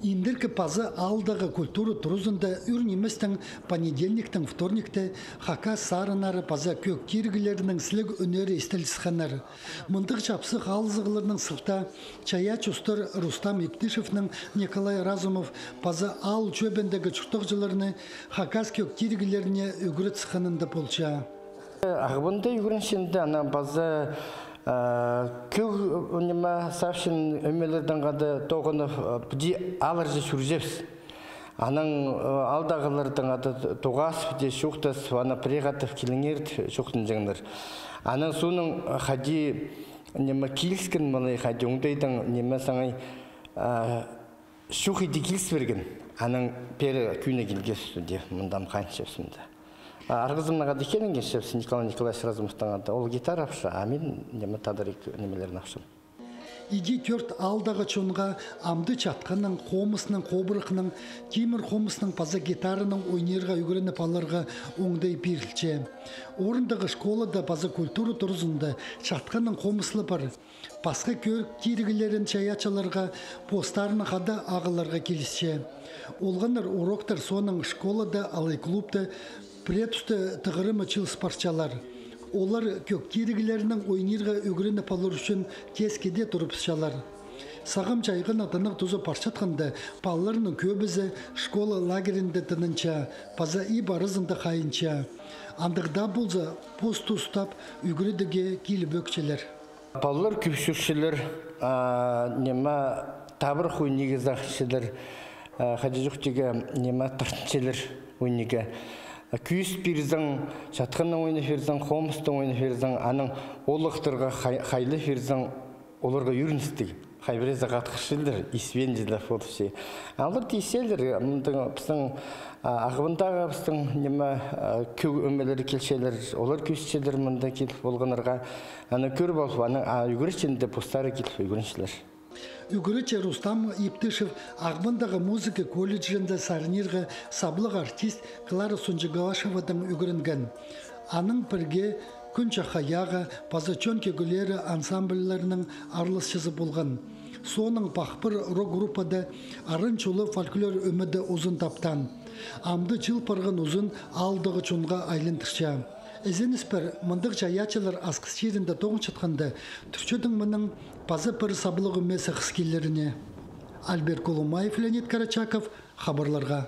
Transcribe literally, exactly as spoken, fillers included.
Индіркі паза аалдағы культура туразында ӱр ниместең понедельниктең вторникте хакас сарыннары паза кӧг тиріглерінің сіліг ӱннері истел сыхханнар. Мындағ чапсых алызығларның сылтаа чайаачы устар Рустам Иптышевнің Николай Разумов паза аал чӧбіндегі чуртағҷыларны хакас кӧг тиріглеріне ӱгрет сыхханында полча. Ағбанда ӱгренчеңде, анаң паза, а, кӧг, ниме, саапчаң ӧмелердең хада тоғынып, а, піди алырҷа чӧрҷеңміс. Анаң, а, аалдағылардаң хада тоғас, піди чоохтас, ана пірее хатап киліңер, чоохтанҷаңнар. Анаң соонаң, а, хайди, ниме, киліскен, мыны хайди оңдайдаң, ниме, саңай, а, чох иди киліс пирген, анаң пеер кӧні килгебіс, піди, мында ам хайынчабыс мында. А арғызымнаң хада килінгенчебіс Николай Николаевич Разумовтаң хада, ол гитара апча, а мин, ниме, тадар ик нимелерін апчам. Иди-тӧрт аалдағы чонға амды чатханның, хомысның, хобырахның, тимір хомысның паза гитараның ойнирға ӱгреніп аларға оңдай пирілче. Орындағы школада паза культура туразында чатханның хомыс ла пар. Пасха кӧг тиріглерін чайаачыларға постарының хада ағыларға килісче. Олғаннар уроктар соонаң школада алай клубта пірее туста тығырымы чыылыс парчалар. Олар кӧг тиріглерінең ойнирға ӱгреніп алар ӱчӱн теске дее турыбысчалар. Сағам чайғының тынағ тузы парчатханда, палаларның кӧбізі школа лагерінде тынанча, паза иб аразында хайынча. Андағ даа полза, пос тустап, ӱгредіге киліп ӧкчелер. Палалар кӧп чӧрчелер, а, ниме, табырах ойнирға сағынчалар, а, хайди чох тигі, ниме, тартынчалар ойнирға. А, кӧзіт пирзең, чатханнаң ойнап пирзең, хомыстаң ойнап пирзең, анаң оолахтарға хай-, хайлап пирзең, оларға ӧріністіг. Хай піреезі хатхырчалар, испенҷілер полча. Алар тиселер, мындағ пістің, а, Ағбандағы пістің, ниме, а, кӧг ӧмелері килчелер, олар кӧзітчелер мында киліп полғаннарға. Аны кӧріп алып, анаң, а, ӱгретчеңде постары киліп ӱгренчелер. Ӱгретчі Рустам Иптышев Ағбандағы музыка колледжінде сарнирға саблығ артист Клара Сунҷыглашевадаң ӱгренген. Анаң пірге «Кӱн чахайағы» паза «Чон кӧглері» ансамбльлерінің араласчызы полған. Соонаң «Пахпыр» рок-группада аран чолы фольклор ӧмеде узын таптаан. Амды чыыл парған узын аалдағы чонға айландырча. Ізеніс пар, мындағ чайаачылар Асхыс чирінде тоғынчатханда, тӱрчедең мының паза пір саблығ ӧме сығыс килеріне. Альберт Кулумаев, Леонид Карачаков, хабарларға.